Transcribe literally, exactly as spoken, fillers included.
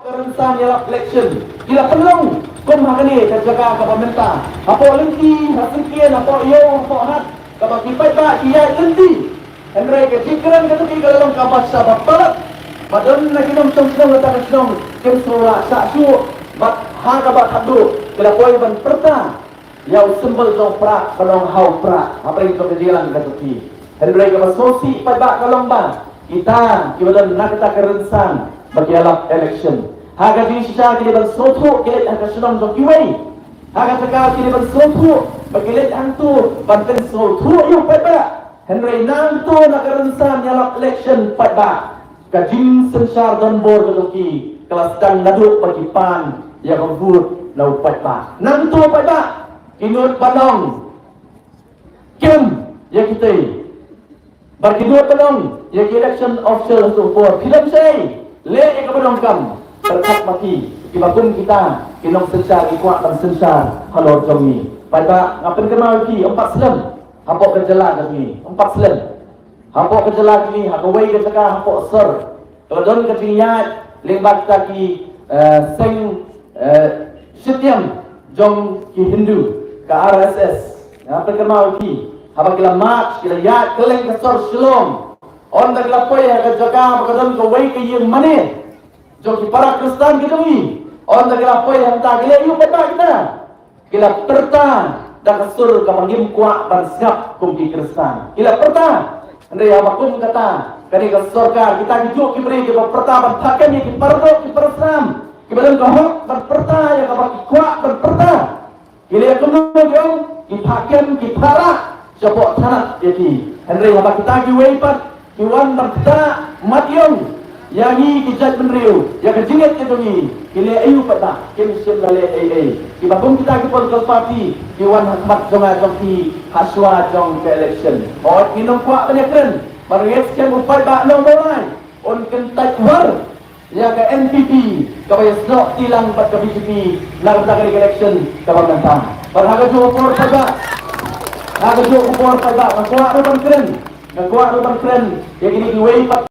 Ka rynsan ïalap election ki la pynlong kum ha kane ka jaka kaba mynta. Hapoh lynti, ha syngkien, hapoh ïew, hapoh hat, kaba ki paidbah ki ïaid lynti. Hynrei ka jingkren kata ka la long kaba shah ba palat. Ba don na ki nongshong shnong kata ka shnong kim sngewlah shah shuh. Bad ha kaba khatduh ki la poi ban pyrta ïa u symbol jong prah, ba long ha u prah, ha pdeng jong ka jingïalang ka jong ki. Hynrei kaba sngewsih paidbah ka long ba kita kiba don na kata ka rynsan ba ki ïalap election, ha ka jingshisha ki dei ban sngewthuh ki leit ha ka shnong jong kiwei. Ha kata ka ki dei ban sngewthuh ba ki leit hangto ban pynsngewthuh ïa u paidbah. Hynrei nangto na ka rynsan ïalap election paidbah, ka jingsynshar donbor ka jong ki ka la sdang naduh ba ki pan ïa ka vote na u paidbah. Nangto paidbah ki nud ban ong kim ïa kitei. Bad ki nud ban ong ïa ki election official ha tu por. Phi dang shai leh ïa kaba donkam. Pyrkhat ma ki, kiba kum kita ki nongsynshar ki kwah ban synshar halor jong ngi. Paidbah, nga pynkynmaw ïa phi, ym pat slem hapoh ka jylla ka jong ngi, ym pat slem. Hapoh ka jylla ka jong ngi, ha kawei ka jaka hapoh sor, ka la don ka jingïaid lyngba kita ki, eh, seng, eh, shitïam jong ki Hindu, ka R S S. Nga pynkynmaw ïa phi, haba ki la march, ki la ïaid kylleng ka sor Shillong. Ynda ki la poi ha ka jaka ba ka don kawei ka ïing mane jong ki para Khristan ki jong ngi, ynda ki la poi hangta ki leh aïu paidbah kita? Ki la pyrta da ka sur kaba ngim kwah ban sngap kum ki Khristan. Ki la pyrta. Hynrei haba kum kata, kane ka sorkar, kita ki juh ki briew kiba pyrta ban phah kem ïa ki para doh ki para sam kiba don ka hok ban pyrta ïa kaba ki kwah ban pyrta. Ki leh kumno ki ong, ki phah kem, ki phah rah shapoh thanat ïa ki. Hynrei haba kita kiwei pat ki wan ban ktah mat ïong ïa ngi ki jaitbynriew, ïa ka jingngeit ka jong ngi, ki leh aïu pat? Kim shym la leh ei ei. Kiba kum kita ki political party ki wan ha khmat jong nga jong phi ha shuwa jong ka election. Hooid, ngin ym kwah ban ïakren ban ïa skhem u paidbah nong Mawlai un kyntait war ïa ka N P P kaba ïasnoh tilang bad ka B J P na ka bynta ka election kaba mynta. Bad ha kajuh ka por paidbah, ha kajuh ka por paidbah, nga kwah ruh ban kren, nga kwah ruh ban kren ïa kine kiwei pat